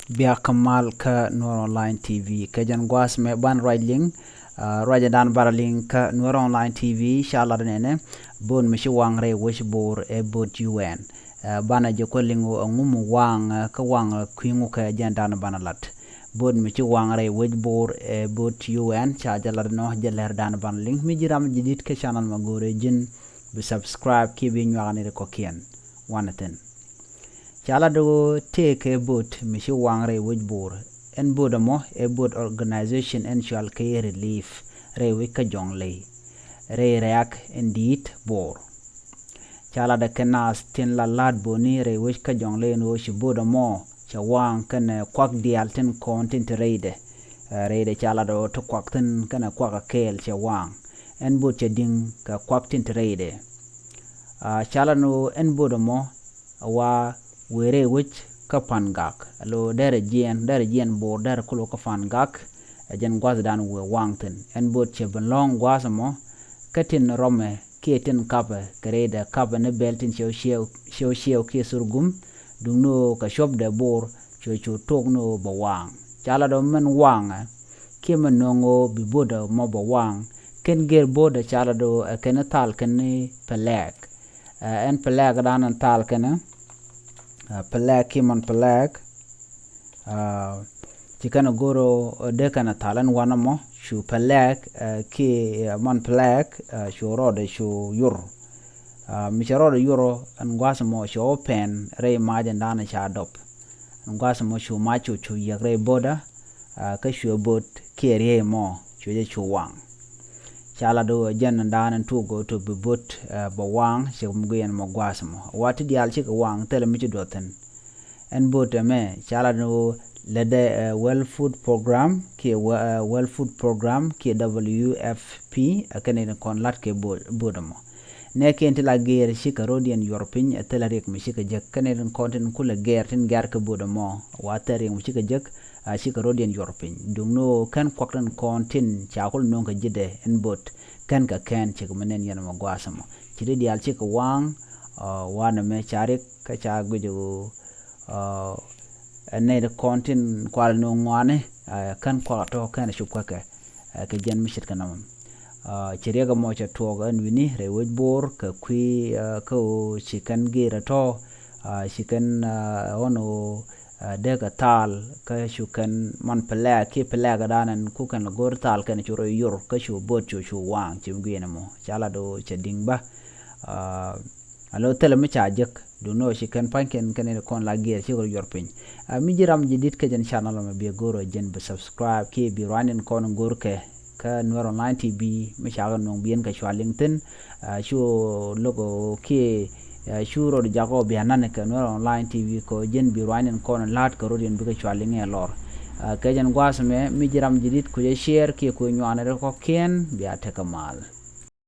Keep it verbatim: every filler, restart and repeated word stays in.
Bia kä mal kä Nuer Online T V. Kɛ jɛn gua̱a̱th mɛ ban ruac liŋ, ah, ruac dan bara liŋ kä Nuer Online T V, ca lat nɛnɛ, bot mi ci waŋ rɛy wec Bor ɛ bot U N. Ah, banɛ jɛ kuɛ liŋ ɣöö ɛŋu mi waŋ, ah, kä waŋ, ah, kui̱ŋu kɛ jɛn dan banɛ lat. Bot mi ci waŋ rɛy wec Bor ɛ bot U N, ca jɛ lat nɔ jɛ lɛr dan banɛ liŋ. Mi ji̱ ram ji̱ di̱t kä channel mɛ go̱o̱rɛ ji̱n bi subscribe kiɛ bi nyuak ni ri kɔ̱kiɛn. Wanɛ thi̱n. Ca lat ɣöö tëëkɛ bot mi ci waŋ rɛy wec Bor. Ɛn bot ɛmɔ ɛ bot organization ɛn cual kɛ yɛ relief rɛy wec kä Jɔŋley. Rɛy rɛ̈ɛ̈k in di̱i̱t Bor. Ca lat ɛ kɛ naath tin la la̱t boni rɛy wec kä Jɔŋley ɛn ɣöö ci bot ɛmɔ cɛ waŋ kɛnɛ kuak diaal tin kɔn tin te rɛydɛ. Ɛ, rɛydɛ ca lat ɣöö te kuak thi̱n kɛnɛ kuak ɛ kɛɛl cɛ waŋ. Ɛn bot cɛ di̱ŋ kɛ kuak tin te rɛydɛ. Ah, ca lat ni ɣöö ɛn bot ɛmɔ a wa wëë rɛy wec kä Pangak. Lo derɛ jiɛɛn, derɛ jiɛɛn Bor derɛ kulɔ kä Pangak. Ɛ jɛn gua̱thdan wëë waŋ thi̱n. Ɛn bot cɛ ben lɔ̱ŋ gua̱a̱th ɛmɔ kä tin rɔmɛ kiɛ tin kapɛ kɛ rɛydɛ kapɛ ni bɛl tin ciɛw ciɛw, ciɛw ciɛw kiɛ thurgum. Duŋni ɣöö kɛ cuɔpdɛ Bor cu cu tok ni ɣöö bɛ waŋ. Ca lat ɣöö mɛn waŋɛ kiɛ mɛn nöŋ ɣöö bi bot ɛmɔ bɛ waŋ. Kɛn gër bot ɛ ca lat ɣöö ɛ kɛn thal kɛn ni Pɛlɛɛk. Ɛ, ɛn Pɛlɛɛk dan ɛn thal kɛn, ɛ, Pɛlɛɛk kiɛ mɔn Pɛlɛɛk. Ɛ, ci kɛn go̱r ɣöö dee kɛn thal ɛn wanɛ mɔ cu Pɛlɛɛk, ɛ, kiɛ, ɛ, mɔn Pɛlɛɛk, ɛ, cu rɔɔdɛ cu yur. Ɛ, mi cɛ rɔɔdɛ yur ɛn gua̱a̱th mɔ cu wä pɛn rɛy mac ɛn dan ca dɔp. Ɛn gua̱a̱th mɔ cu mac cu cu yiɛk rɛy bot ɛ, ɛ, kä cuɛ bot kiɛ riey mɔ cuɛ jɛ cu waŋ. Ca lat ɣöö jɛn ɛn dan ɛn tuɔk ɣöö tɔ bi bot, ɛ, bɛ waŋ cɛ mi guiɛn mɔ gua̱a̱th mɔ. Wa ti diaal cikɛ waŋ thilɛ mi ci duɔth thi̱n. Ɛn bot ɛmɛ ca lat ni ɣöö lätdɛ, ɛ, World Food Program kiɛ wä-, ɛ, World Food Program kiɛ W F P, ɛ, kɛn in kɔn la̱t kɛ bot, bot ɛmɔ. Nɛ kiɛn ti la gɛɛr cikɛ rɔ̱diɛn yuɔr piny, ɛ, thilɛ riɛk mi cikɛ jek. Kɛn in kɔn tin kulɛ gɛɛr tin gɛɛr kɛ bot ɛmɔ wa thilɛ riɛk mi cikɛ jek, a, cikɛ rɔ̱diɛn yuɔr piny. Duŋni ɣöö kɛn kuak tin kɔn tin ca kul nöŋ kɛ ji̱dɛ ɛn bot kɛn kɛ kɛn cikɛ mi nɛn yɛn ɛmɔ gua̱a̱th ɛmɔ. Ci ti diaal cikɛ waŋ, a, wanɛ mɛ ca riɛk kä ca guic ɣöö, a, ɛn nɛy ti kɔn tin kual ni ŋuani, a, kɛn kuak tɔ kɛn cop kä kɛ, a, kɛ jɛn mi ce̱tkɛ nɔmɔ. A, ci riɛk ɛmɔ cɛ tuɔɔk ɛn wi̱ni rɛy wec Bor kɛ kui̱, a, kä ɣöö ci kɛn gër ɛ tɔ, a, ci kɛn, a, ɣɔn ɣöö, a, dee kɛ thal kä cu kɛn man Pɛlɛɛk kiɛ Pɛlɛɛk ɛ dan ɛn ku kɛn lɛ go̱r thal kɛn cu rɔ yur kä cu bot cu cu waŋ ci mi guiɛn ɛmɔ. Ca lat ɣöö cɛ di̱ŋ bä. A, a lo thilɛ mi ca jek. Duŋni ɣöö ci kɛn pa̱nykiɛn kɛn in kɔn la gɛɛr cikɛ rɔ yuɔr piny. A, mi ji̱ ram ji̱ di̱t kä jɛn channel mɛ biɛ go̱r ɣöö jɛn bi subscribe kiɛ bi ruany in kɔn go̱r kɛ kä Nuer Online T V mi ca kɛ nuɔ̱ŋ bi yɛn kɛ cua liŋ thi̱n. A, cu lo̱k ɣöö kiɛ, a, cu rɔɔd jak ɣöö bia na̱n kɛ Nuer Online T V kɛ ɣöö jɛn bi ruany in kɔn la̱t kɛ rɔɔd in bikɛ cua liŋ ɛ lɔr. A, kɛ jɛn gua̱a̱th mɛ mi ji̱ ram ji̱ di̱t kucä share kiɛ kucä nyuan rɛ kɔ̱kiɛn bia tekɛ mal.